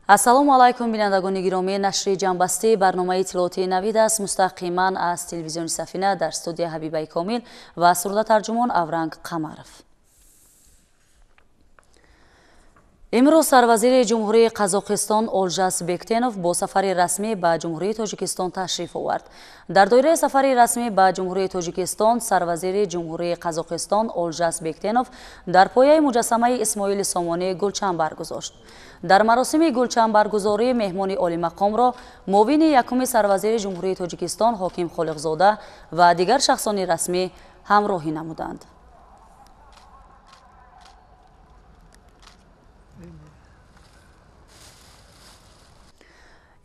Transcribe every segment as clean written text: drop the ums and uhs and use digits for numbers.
Ассалому алайкум, бинандагони гиромӣ. Нашри ҷамъбастии барномаи иттилоотии Навид аст, мустақиман аз телевизиони Сафина. Дар студия Ҳабибаи Комил ва сурда тарҷумон Авранг Қамаров. Имрӯз сарвазири Ҷумҳурии Қазоқистон Олжас Бектенов бо сафари расмӣ ба Ҷумҳурии Тоҷикистон ташриф овард. Дар доираи сафари расмӣ ба Ҷумҳурии Тоҷикистон сарвазири Ҷумҳурии Қазоқистон Олжас Бектенов дар пояи муҷассамаи Исмоили Сомонӣ гулчанд баргузошт. Дар маросими гулчандбаргузорӣ меҳмони олимақомро муовини якуми сарвазири Ҷумҳурии Тоҷикистон Ҳоким Холиқзода ва дигар шахсони расмӣ ҳамроҳӣ намуданд.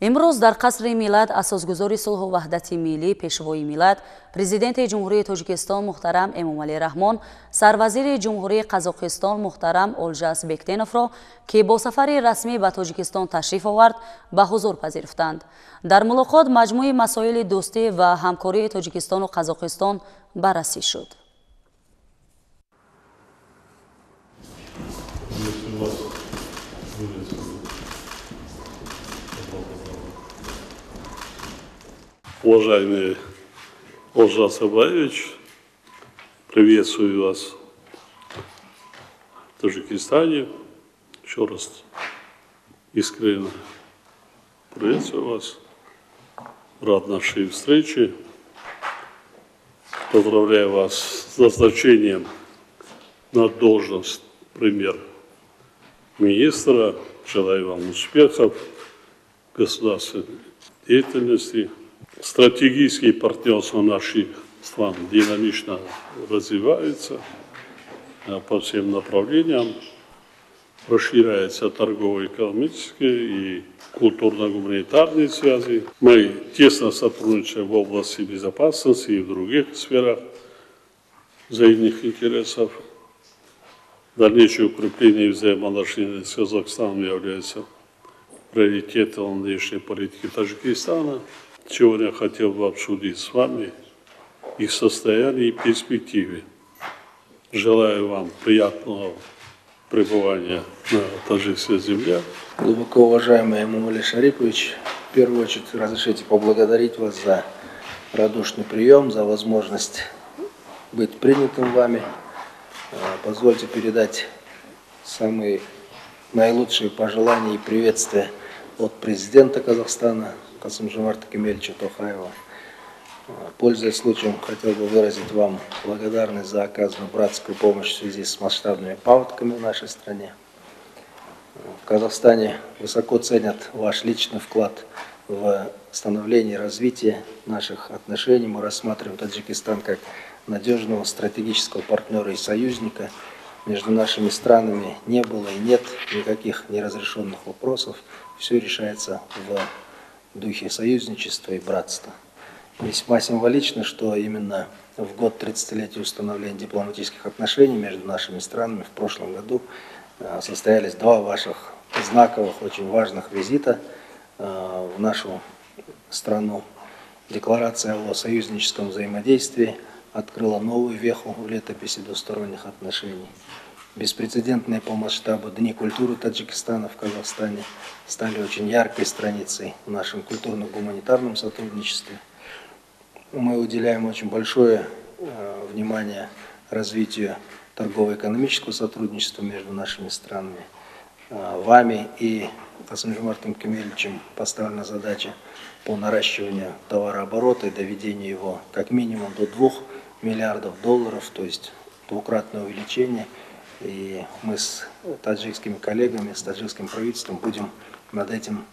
Имрӯз дар қасри Миллат асосгузори сулҳу ваҳдати миллӣ, пешвои миллат, президенти Ҷумҳурии Тоҷикистон муҳтарам Эмомалӣ Раҳмон сарвазири Ҷумҳурии Қазоқистон муҳтарам Олжас Бектеновро, ки бо сафари расмӣ ба Тоҷикистон ташриф овард, ба ҳузур пазируфтанд. Дар мулоқот маҷмӯи масоили дӯстӣ ва ҳамкории Тоҷикистону Қазоқистон баррасӣ шуд. Уважаемый Олжас Абаевич, приветствую вас в Таджикистане. Еще раз искренне приветствую вас. Рад нашей встрече. Поздравляю вас с назначением на должность премьер-министра. Желаю вам успехов в государственной деятельности. Стратегические партнерства наших стран динамично развиваются по всем направлениям. Расширяются торгово-экономические и культурно-гуманитарные связи. Мы тесно сотрудничаем в области безопасности и в других сферах взаимных интересов. Дальнейшее укрепление взаимоотношений с Казахстаном является приоритетом внешней политики Таджикистана. Сегодня я хотел бы обсудить с вами их состояние и перспективы. Желаю вам приятного пребывания на таджикской земле. Глубоко уважаемый Эмомали Шарипович, в первую очередь разрешите поблагодарить вас за радушный прием, за возможность быть принятым вами. Позвольте передать самые наилучшие пожелания и приветствия от президента Казахстана Касым-Жомарта Кемелевича Токаева. Пользуясь случаем, хотел бы выразить вам благодарность за оказанную братскую помощь в связи с масштабными паводками в нашей стране. В Казахстане высоко ценят ваш личный вклад в становление и развитие наших отношений. Мы рассматриваем Таджикистан как надежного стратегического партнера и союзника. Между нашими странами не было и нет никаких неразрешенных вопросов. Все решается в духе союзничества и братства. Весьма символично, что именно в год 30-летия установления дипломатических отношений между нашими странами в прошлом году состоялись два ваших знаковых, очень важных визита в нашу страну. Декларация о союзническом взаимодействии открыла новую веху в летописи двусторонних отношений. Беспрецедентные по масштабу Дни культуры Таджикистана в Казахстане стали очень яркой страницей в нашем культурно-гуманитарном сотрудничестве. Мы уделяем очень большое внимание развитию торгово-экономического сотрудничества между нашими странами. Вами и Касым-Жомартом Кемелевичем поставлена задача по наращиванию товарооборота и доведению его как минимум до 2 миллиардов долларов, то есть двукратное увеличение. И мы с таджикскими коллегами, с таджикским правительством будем над этим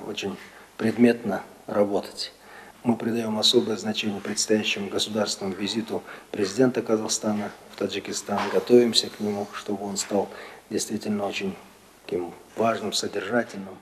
очень предметно работать. Мы придаем особое значение предстоящему государственному визиту президента Казахстана в Таджикистан. Готовимся к нему, чтобы он стал действительно очень таким важным, содержательным.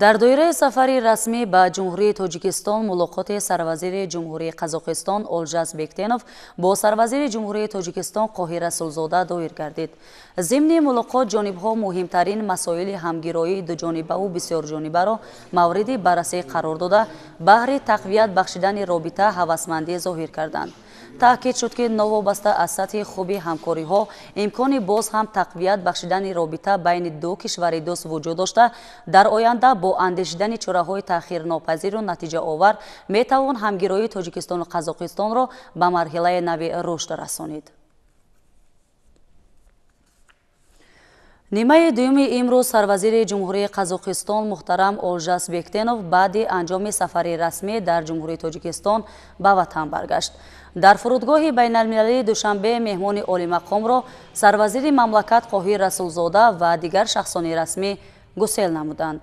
Дар доираи сафари расмӣ ба Ҷумҳурии Тоҷикистон мулоқоти сарвазири Ҷумҳурии Қазоқистон Олжас Бектенов бо сарвазири Ҷумҳурии Тоҷикистон Қоҳир Расулзода доир гардид. Зимни мулоқот ҷонибҳо муҳимтарин масоили ҳамгироии дуҷонибаву бисёрҷонибаро мавриди баррасӣ қарор дода, баҳри тақвият бахшидани робита ҳавасмандӣ зоҳир карданд. Таъкид шуд, ки новобаста аз сатҳи хуби ҳамкориҳо имкони боз ҳам тақвият бахшидани робита байни ду кишвари дӯст вуҷуд дошта, дар оянда бо андешидани чораҳои таъхирнопазиру натиҷаовар метавон ҳамгироии Тоҷикистону Қазоқистонро ба марҳилаи нави рушд расонид. Нимаи дуюми имрӯз сарвазири Ҷумҳурии Қазоқистон муҳтарам Олжас Бектенов баъди анҷоми сафари расмӣ дар Ҷумҳурии Тоҷикистон ба ватан баргашт. Дар фурудгоҳи байналмилалии Душанбе меҳмони олимақомро сарвазири мамлакат Қоҳир Расулзода ва дигар шахсони расмӣ гусел намуданд.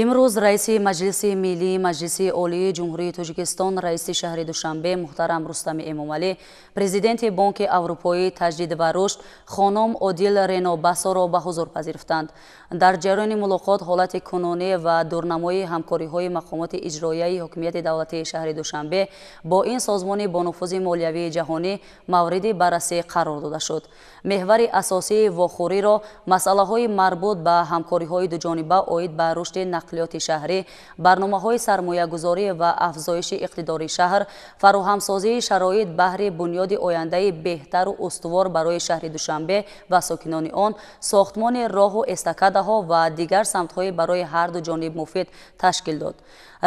Имрӯз раиси Маҷлиси Миллии Маҷлиси Олии Ҷумҳурии Тоҷикистон, раиси шаҳри Душанбе муҳтарам Рустами Эмомалӣ, президенти Бонки Аврупоии Таҷдид ва Рушд хонум Одил Рено Басоро ба ҳузур пазируфтанд. Дар ҷараёни мулоқот ҳолати кунунӣ ва дурнамои ҳамкориҳои мақомоти иҷроияи ҳокимияти давлатии шаҳри Душанбе бо ин созмони бонуфузи молиявии ҷаҳонӣ мавриди баррасӣ қарор дода шуд. Меҳвари асосии вохӯриро масъалаҳои марбут ба ҳамкориҳои дуҷониба оид ба рушди нақлиёти шаҳрӣ, барномаҳои сармоягузорӣ ва афзоиши иқтидори шаҳр, фароҳамсозии шароит баҳри бунёди ояндаи беҳтару устувор барои шаҳри Душанбе ва сокинони он, сохтмони роҳу эстакадаҳо ва дигар самтҳои барои ҳар ду ҷониб муфид ташкил дод.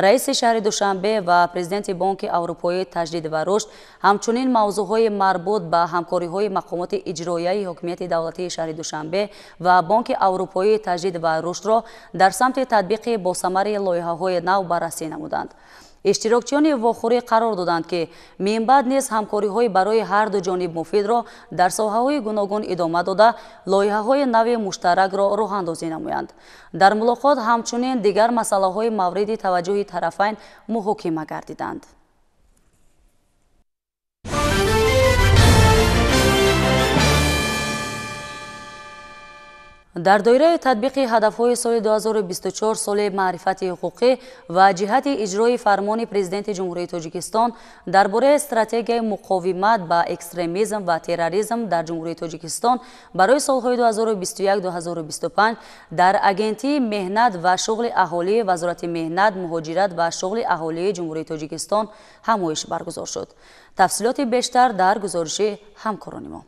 Раиси шаҳри Душанбе ва президенти Бонки Аврупоии Таҷдид ва Рушд ҳамчунин мавзӯъҳои марбут ба ҳамкориҳои мақомоти иҷроияи ҳокимияти давлатии шаҳри Душанбе ва Бонки Аврупоии Таҷдид ва Рушдро дар самти татбиқи босамари лоиҳаҳои нав баррасӣ намуданд. Иштирокчиёни вохӯрӣ қарор доданд, ки минбаъд низ ҳамкориҳои барои ҳар ду ҷониб муфидро дар соҳаҳои гуногун идома дода, лоиҳаҳои нави муштаракро роҳандозӣ намоянд. Дар мулоқот ҳамчунин дигар масъалаҳои мавриди таваҷҷӯҳи тарафайн муҳокима гардиданд. Дар доираи татбиқи ҳадафҳои соли 2024 соли маърифати ҳуқуқӣ ва ҷиҳати иҷрои фармони Президенти Ҷумҳурии Тоҷикистон дар бораи стратегияи муқовимат ба экстремизм ва терроризм дар Ҷумҳурии Тоҷикистон барои солҳои 2021-2025 дар Агентии меҳнат ва шуғли аҳолии Вазорати меҳнат, муҳоҷират ва шуғли аҳолии Ҷумҳурии Тоҷикистон ҳамоиш баргузор шуд. Тафсилоти бештар дар гузориши ҳамкорони мо.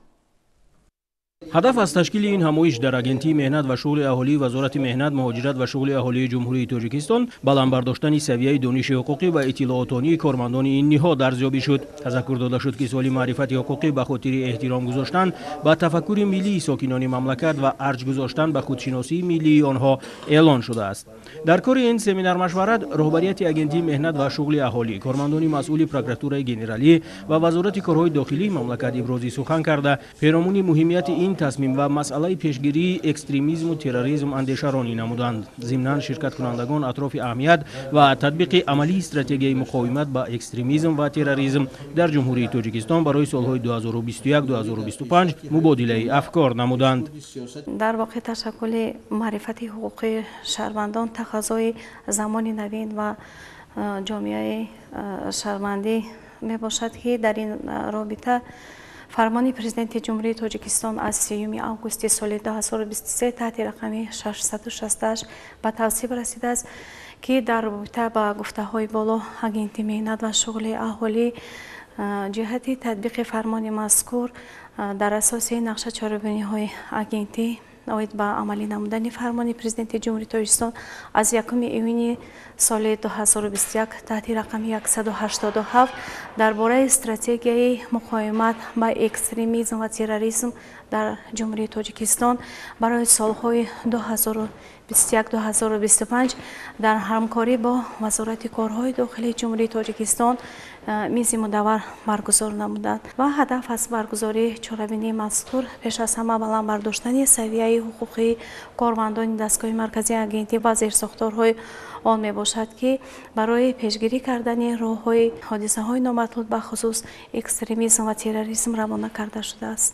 Ҳадаф аз ташкили ин ҳамоиш дар Агентии меҳнат ва шуғли аҳолии Вазорати меҳнат, муҳоҷират ва шуғли аҳолии Ҷумҳурии Тоҷикистон баланд бардоштани савияи дониши ҳуқуқӣ ва иттилоотонии кормандони ин ниҳод арзёбӣ шуд. Тазаккур дода шуд, ки соли маърифати ҳуқуқӣ ба хотири эҳтиром гузоштан ба тафаккури миллии сокинони мамлакат ва арҷ гузоштан ба худшиносии миллии онҳо эълон шудааст. Дар кори ин семинар-машварат роҳбарияти Агентии меҳнат ва шуғли аҳолӣ, кормандони масъули прокуратураи генералӣ ва Вазорати корҳои дохилии мамлакат ибрози сухан карда, перомуни муҳимияти ин тасмим ва масъалаи пешгирии экстремизму терроризм андешаронӣ намуданд. Зимнан ширкаткунандагон атрофи аҳамият ва татбиқи амалии стратегияи муқовимат ба экстремизм ва терроризм дар Ҷумҳурии Тоҷикистон барои солҳои 2021-2025 мубодилаи афкор намуданд. Дар воқеъ ташаккули маърифати ҳуқуқии шаҳрвандон тақозои замони навин ва ҷомеаи шаҳрвандӣ мебошад, ки дар ин робита фармони Президенти Ҷумҳурии Тоҷикистон аз 3 августи соли 2023 таҳти рақами 668 ба тавсиб расидааст, ки дар робита ба гуфтаҳои боло Агентии меҳнат ва шуғли аҳолӣ ҷиҳати татбиқи фармони мазкур дар асоси нақша чорабиниҳои агентӣ оид ба амалӣ намудани фармони Президенти Ҷумҳурии Тоҷикистон аз 1 июни соли 2021 таҳти рақами 187 дар бораи стратегияи муқовимат ба экстремизм ва терроризм дар Ҷумҳурии Тоҷикистон барои солҳои 2021-2025 дар ҳамкорӣ бо Вазорати корҳои дохилии Ҷумҳурии Тоҷикистон мизи мудаввар баргузор намуданд ва ҳадаф аз баргузории чорабинии мазкур пеш аз ҳама баланд бардоштани савияи ҳуқуқии кормандони дастгоҳи марказии агентӣ ва зерсохторҳои он мебошад, ки барои пешгирӣ кардани роҳҳои ҳодисаҳои номатлуб, бахусус экстремизм ва терроризм равона карда шудааст.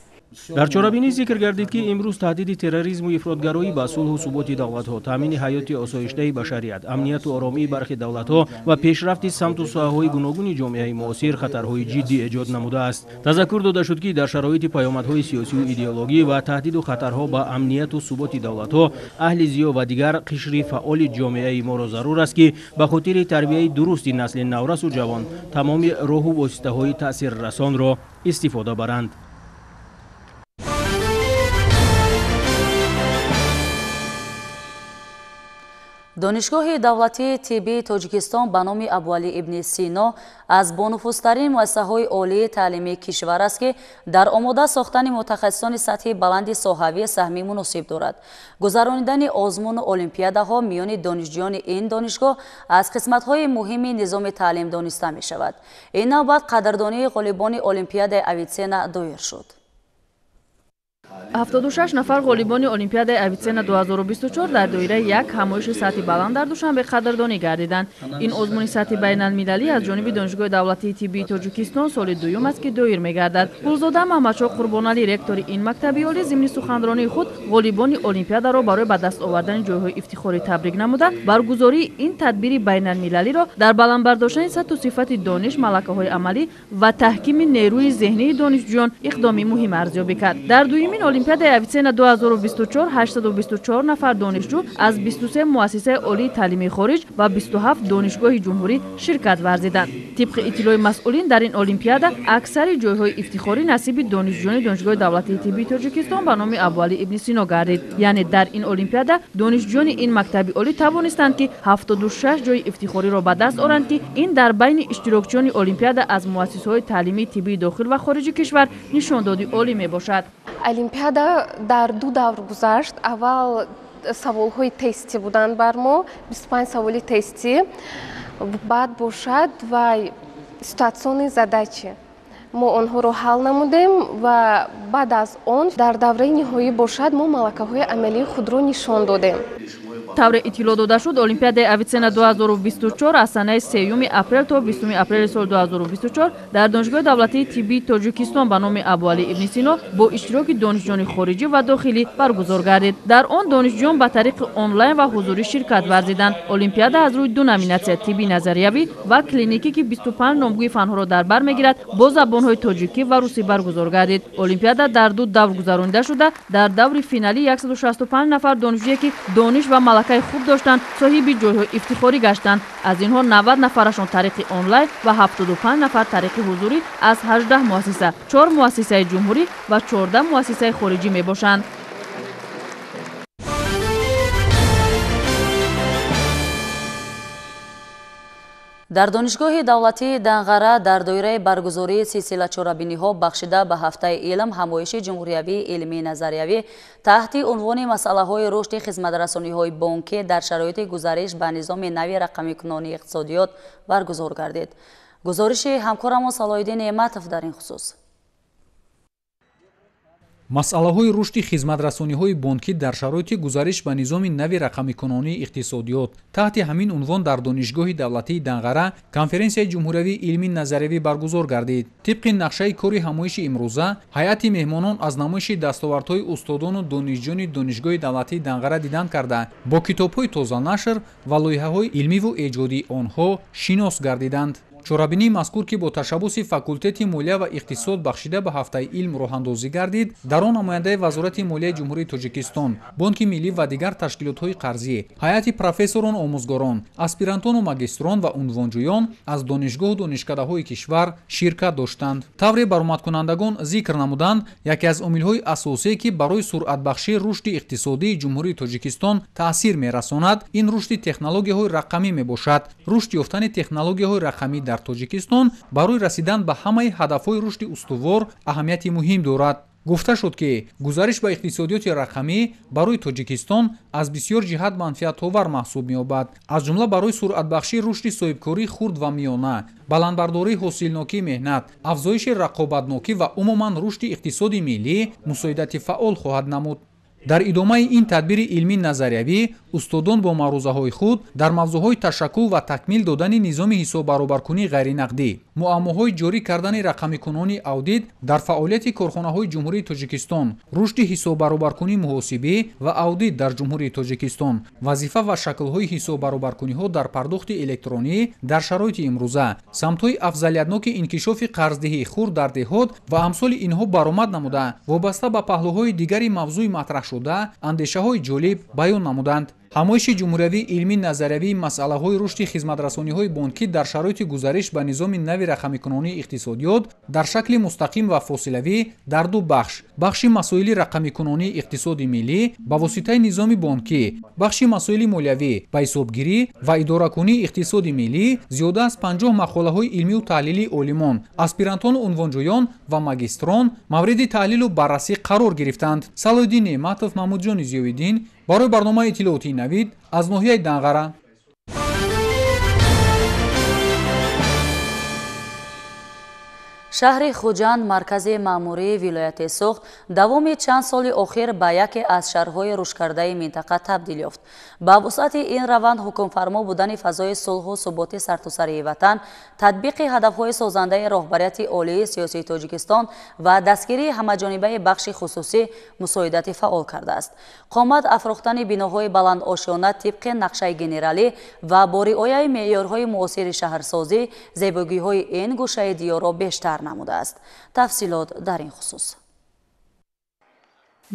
Дар чорабинӣ зикр гардид, ки имрӯз таҳдиди терроризму ифротгароӣ ба сулҳу суботи давлатҳо, таъмини ҳаёти осоиштаи башарият, амнияту оромии бархи давлатҳо ва пешрафти самту соҳаҳои гуногуни ҷомеаи муосир хатарҳои ҷиддӣ эҷод намудааст. Тазаккур дода шуд, ки дар шароити паёмадҳои сиёсию идеологӣ ва таҳдиду хатарҳо ба амнияту суботи давлатҳо аҳли зиё ва дигар қишри фаъоли ҷомеаи моро зарур аст, ки ба хотири тарбияи дурусти насли наврасу ҷавон тамоми роҳу воситаҳои таъсиррасонро истифода баранд. Донишгоҳи давлатии тиббии Тоҷикистон ба номи Абуалӣ ибни Сино аз бонуфузтарин муассисаҳои олии таълимии кишвар аст, ки дар омода сохтани мутахассисони сатҳи баланди соҳавӣ саҳми муносиб дорад. Гузаронидани озмуну олимпиадаҳо миёни донишҷӯёни ин донишгоҳ аз қисматҳои муҳими низоми таълим дониста мешавад. Ин навбат қадрдонии ғолибони олимпиадаи Авитсена доир шуд. 76 нафар ғолибони Олимпиадаи Авитсена 2024 дар доираи як ҳамоиши сатҳи баланд дар Душанбе қадрдонӣ гардиданд. Ин озмуни сатҳи байналмилалӣ аз ҷониби Донишгоҳи давлатии тиббии Тоҷикистон соли дуюм аст, ки доир мегардад. Гулзода Маҳмадшоҳ Қурбоналӣ, ректори ин мактаби олӣ, зимни суханронии худ ғолибони олимпиадаро барои ба даст овардани ҷойҳои ифтихорӣ табрик намуда, баргузории ин тадбири байналмилалиро дар баланд бардоштани сатҳу сифати дониш, малакаҳои амалӣ ва таҳкими нерӯи зеҳнии донишҷӯён иқдоми муҳим арзёбӣ кард. Дар дуюмин Олимпиадаи Авитсена 2024 824 нафар донишҷӯ аз 23 муассисаи олии таълимии хориҷ ва 27 донишгоҳи ҷумҳурӣ ширкат варзиданд. Тибқи иттилои масъулин, дар ин олимпиада аксари ҷойҳои ифтихорӣ насиби донишҷӯёни Донишгоҳи давлатии тиббии Тоҷикистон ба номи Абуалӣ ибни Сино гардид. Яъне дар ин олимпиада донишҷӯёни ин мактаби олӣ тавонистанд, ки 76 ҷойи ифтихориро ба даст оранд, ки ин дар байни иштирокчиёни олимпиада аз муассисаҳои таълимии тиббии дохил ва хориҷи кишвар нишондоди олӣ мебошад. Олимпиада дар ду давр гузашт. Аввал саволҳои тестӣ буданд бар мо, 25 саволи тестӣ, баъд бошад ва ситуатсионные задачи. Мо онҳоро ҳал намудем ва баъд аз он дар давраи ниҳоӣ бошад мо малакаҳои амалии худро нишон додем. Тавре иттилоъ дода шуд, Олимпиадаи Авитсена 2024 аз санаи 3 апрел то 20 апрели соли 2024 дар Донишгоҳи давлатии тиббии Тоҷикистон ба номи Абуалӣ ибни Сино бо иштироки донишҷӯёни хориҷӣ ва дохилӣ баргузор гардид. Дар он донишҷӯён ба тариқи онлайн ва ҳузурӣ ширкат варзиданд. Олимпиада аз рӯи ду номинатсия тиббии назариявӣ ва клиникӣ, ки 25 номгӯи фанҳоро дар бар мегирад, бо забонҳои тоҷикӣ ва русӣ баргузор гардид. Олимпиада дар ду давр гузаронида шуда, дар даври финалӣ 165 нафар донишҷӯе, ки дониш ва малакаи хуб доштанд, соҳиби ҷойҳои ифтихорӣ гаштанд. Аз инҳо 90 нафарашон тариқи онлайн ва 75 нафар тариқи ҳузурӣ аз 18 муассиса, 4 муассисаи ҷумҳурӣ ва 14 муассисаи хориҷӣ мебошанд. Дар Донишгоҳи давлатии Данғара дар доираи баргузории силсила чорабиниҳо бахшида ба ҳафтаи илм ҳамоиши ҷумҳуриявии илмии назариявӣ таҳти унвони масъалаҳои рушди хизматрасониҳои бонкӣ дар шароити гузариш ба низоми нави рақамикунонии иқтисодиёт баргузор гардид. Гузориши ҳамкорамон Салоҳиддин Неъматов дар ин хусус. Масъалаҳои рушди хизматрасониҳои бонкӣ дар шароити гузариш ба низоми нави рақамикунонии иқтисодиёт таҳти ҳамин унвон дар Донишгоҳи давлатии Данғара конференсияи ҷумҳуриявии илмии назариявӣ баргузор гардид. Тибқи нақшаи кори ҳамоиши имрӯза ҳайати меҳмонон аз намоиши дастовардҳои устодону донишҷӯёни Донишгоҳи давлатии Данғара дидан карда, бо китобҳои тозанашр ва лоиҳаҳои илмиву эҷодии онҳо шинос гардиданд. Чорабинии мазкур, ки бо ташаббуси факултети молия ва иқтисод бахшида ба ҳафтаи илм роҳандозӣ гардид, дар он намояндаи Вазорати молияи Ҷумҳурии Тоҷикистон, Бонки миллӣ ва дигар ташкилотҳои қарзӣ, ҳайати профессорон, омӯзгорон, аспирантону магистрон ва унвонҷӯён аз донишгоҳу донишкадаҳои кишвар ширкат доштанд. Тавре баромадкунандагон зикр намуданд, яке аз омилҳои асосие, ки барои суръатбахшии рушди иқтисодии Ҷумҳурии Тоҷикистон таъсир мерасонад, ин рушди технологияҳои рақамӣ мебошад. Рушд ёфтани технологияҳои рақамӣ дар Тоҷикистон барои расидан ба ҳамаи ҳадафҳои рушди устувор аҳамияти муҳим дорад. Гуфта шуд, ки гузариш ба иқтисодиёти рақамӣ барои Тоҷикистон аз бисёр ҷиҳат манфиатовар маҳсуб меёбад, аз ҷумла барои суръатбахшии рушди соҳибкории хурд ва миёна, баландбардории ҳосилнокии меҳнат, афзоиши рақобатнокӣ ва умуман рушди иқтисоди миллӣ мусоидати фаъол хоҳад намуд. Дар идомаи ин тадбири илмӣ назариявӣ устодон бо маърузаҳои худ дар мавзӯъҳои ташаккул ва такмил додани низоми ҳисоббаробаркунии ғайринақдӣ, муаммоҳои ҷорӣ кардани рақамикунони аудит дар фаъолияти корхонаҳои Ҷумҳурии Тоҷикистон, рушди ҳисоббаробаркунии муҳосибӣ ва аудит дар Ҷумҳурии Тоҷикистон, вазифа ва шаклҳои ҳисоббаробаркуниҳо дар пардохти электронӣ дар шароити имрӯза, самтҳои афзалиятноки инкишофи қарздиҳии хурд дар деҳот ва амсоли инҳо баромад намуда, вобаста ба паҳлӯҳои дигари мавзӯи матраҳ шуда андешаҳои ҷолиб баён намуданд. Ҳамоиши ҷумҳуриявии илмӣ назариявии масъалаҳои рушди хизматрасониҳои бонкӣ дар шароити гузариш ба низоми нави рақамикунонии иқтисодиёт дар шакли мустақим ва фосилавӣ дар ду бахш: бахши масоили рақамикунонии иқтисоди миллӣ ба воситаи низоми бонкӣ, бахши масоили молиявӣ ба ҳисобгирӣ ва идоракунии иқтисоди миллӣ зиёда аз 50 мақолаҳои илмию таҳлилии олимон, аспирантону унвонҷӯён ва магистрон мавриди таҳлилу баррасӣ қарор гирифтанд. Салоҳиддин Неъматов, Маҳмудҷони Зиёвиддин барои барномаи иттилоотии Навид аз ноҳияи Данғара. Шаҳри Хуҷанд, маркази маъмурии вилояти Суғд, давоми чанд соли охир ба яке аз шаҳрҳои рушдкардаи минтақа табдил ёфт. Ба вусъати ин раванд ҳукмфармо будани фазои сулҳу суботи сартосарии ватан, татбиқи ҳадафҳои созандаи роҳбарияти олии сиёсии Тоҷикистон ва дастгирии ҳамаҷонибаи бахши хусусӣ мусоидати фаъол кардааст. Қомат афрохтани биноҳои баландошёна тибқи нақшаи генералӣ ва бо риояи меъёрҳои муосири шаҳрсозӣ зебогиҳои ин гӯшаи диёрро бештар намудааст. Тафсилот дар ин хусус.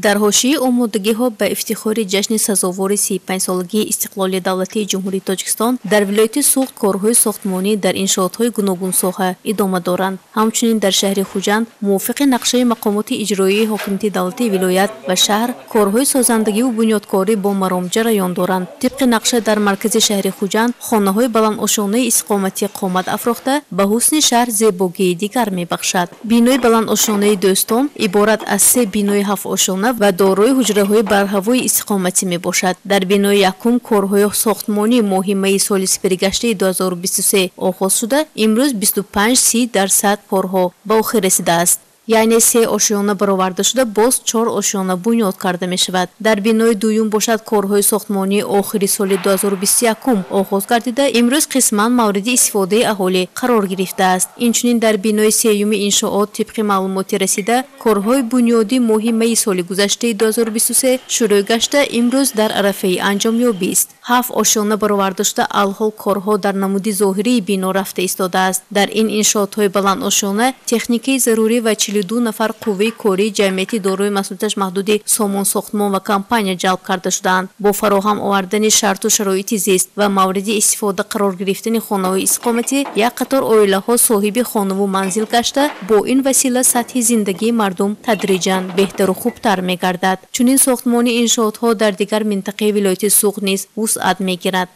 Дар ҳошияи омодагиҳо ба ифтихори ҷашни сазовори 35-солагии истиқлоли давлатии Ҷумҳурии Тоҷикистон дар вилояти Суғд корҳои сохтмонӣ дар иншоотҳои гуногунсоҳа идома доранд. Ҳамчунин дар шаҳри Хуҷанд мувофиқи нақшаи мақомоти иҷроии ҳокимияти давлатии вилоят ва шаҳр корҳои созандагиву бунёдкорӣ бо маром ҷараён доранд. Тибқи нақша дар маркази шаҳри Хуҷанд хонаҳои баландошёнаи истиқоматӣ қомат афрохта ба ҳусни шаҳр зебогии дигар мебахшад. Бинои баландошёнаи Дӯстон иборат аз се бинои ҳафтошёна ва дорои ҳуҷраҳои барҳавои истиқоматӣ мебошад. Дар бинои якум корҳои сохтмонӣ моҳи майи соли сипаригаштаи 2023 оғоз шуда, имрӯз 25-30% корҳо ба охир расидааст. Яъне се ошёна бароварда шуда, боз 4 ошёна бунёд карда мешавад. Дар бинои дуюм бошад корҳои сохтмонии охири соли 2021 оғоз гардида, имрӯз қисман мавриди истифодаи аҳолӣ қарор гирифтааст. Инчунин дар бинои сеюми иншоот тибқи маълумоти расида корҳои бунёдӣ моҳи майи соли гузаштаи 2023 шурӯъ гашта, имрӯз дар арафаи анҷомёбист. 7 ошёна бароварда шуда, алҳол корҳо дар намуди зоҳирии бино рафта истодааст. Дар ин иншоотҳои баландошёна техникаи зарурӣ ва 42 нафар қувваи кории ҷамъияти дорои масъулияташ маҳдуди Сомон сохтмон ва компания ҷалб карда шудаанд. Бо фароҳам овардани шарту шароити зист ва мавриди истифода қарор гирифтани хонаҳои истиқоматӣ як қатор оилаҳо соҳиби хонаву манзил гашта, бо ин васила сатҳи зиндагии мардум тадриҷан беҳтару хубтар мегардад. Чунин сохтмони иншоотҳо дар дигар минтақаи вилояти Суғд низ вусъат мегирад.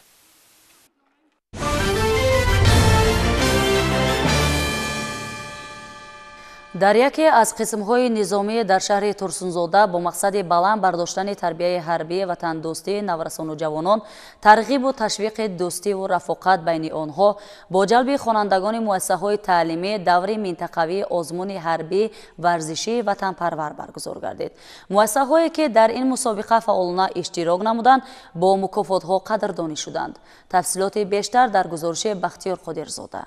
Дар яке аз қисмҳои низомӣ дар шаҳри Турсунзода бо мақсади баланд бардоштани тарбияи ҳарбӣ, ватандӯстии наврасону ҷавонон, тарғибу ташвиқи дӯстиву рафоқат байни онҳо бо ҷалби хонандагони муассисаҳои таълимӣ даври минтақавии озмуни ҳарбӣ варзишии ватанпарвар баргузор гардид. Муассисаҳое ки дар ин мусобиқа фаъолона иштирок намуданд, бо мукофотҳо қадрдонӣ шуданд. Тафсилоти бештар дар гузориши Бахтиёр Қодирзода.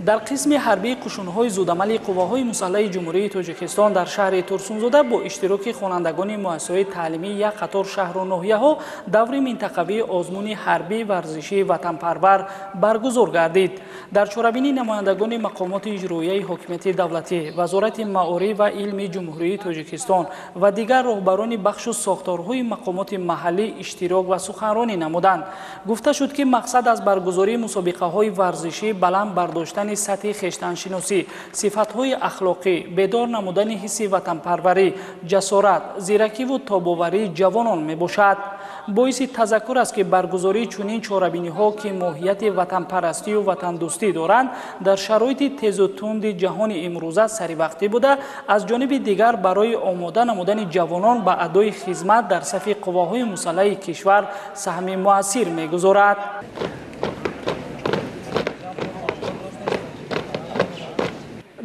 Дар қисми ҳарбии қушунҳои зудамали қувваҳои мусаллаҳи Ҷумҳурии Тоҷикистон дар шаҳри Турсунзода бо иштироки хонандагони муассисаҳои таълимии як қатор шаҳру ноҳияҳо даври минтақавии озмуни ҳарбӣ варзишии ватанпарвар баргузор гардид. Дар чорабинӣ намояндагони мақомоти иҷроияи ҳокимияти давлатӣ, Вазорати маориф ва илми Ҷумҳурии Тоҷикистон ва дигар роҳбарони бахшу сохторҳои мақомоти маҳаллӣ иштирок ва суханронӣ намуданд. Гуфта шуд, ки мақсад аз баргузории мусобиқаҳои варзишӣ баланд бардоштани бардоштани сатҳи хештаншиносӣ, сифатҳои ахлоқӣ, бедор намудани ҳисси ватанпарварӣ, ҷасорат, зиракиву тобоварии ҷавонон мебошад. Боиси тазаккур аст, ки баргузории чунин чорабиниҳо, ки моҳияти ватанпарастию ватандӯстӣ доранд, дар шароити тезу тунди ҷаҳони имрӯза саривақтӣ буда, аз ҷониби дигар барои омода намудани ҷавонон ба адои хизмат дар сафи қувваҳои мусаллаҳи кишвар саҳми муассир мегузорад.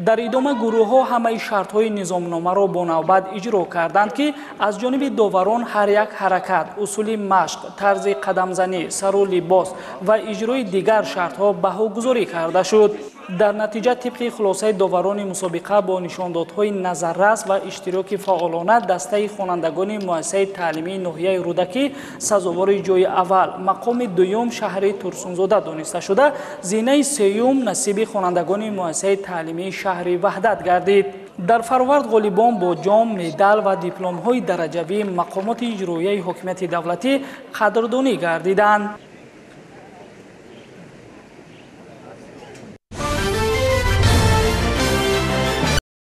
Дар идома гурӯҳҳо ҳамаи шартҳои низомномаро бо навбат иҷро карданд, ки аз ҷониби доварон ҳар як ҳаракат, усули машқ, тарзи қадамзанӣ, сару либос ва иҷрои дигар шартҳо баҳогузорӣ карда шуд. Дар натиҷа, тибқи хулосаи доварони мусобиқа, бо нишондодҳои назаррас ва иштироки фаъолона дастаи хонандагони муассисаи таълимии ноҳияи Рӯдакӣ сазовори ҷои аввал, мақоми дуюм шаҳри Турсунзода дониста шуда, зинаи сеюм насиби хонандагони муассисаи таълимии шаҳри Ваҳдат гардид. Дар фаровард ғолибон бо ҷом, медал ва дипломҳои дараҷавии мақомоти иҷроияи ҳокимияти давлатӣ қадрдонӣ гардиданд.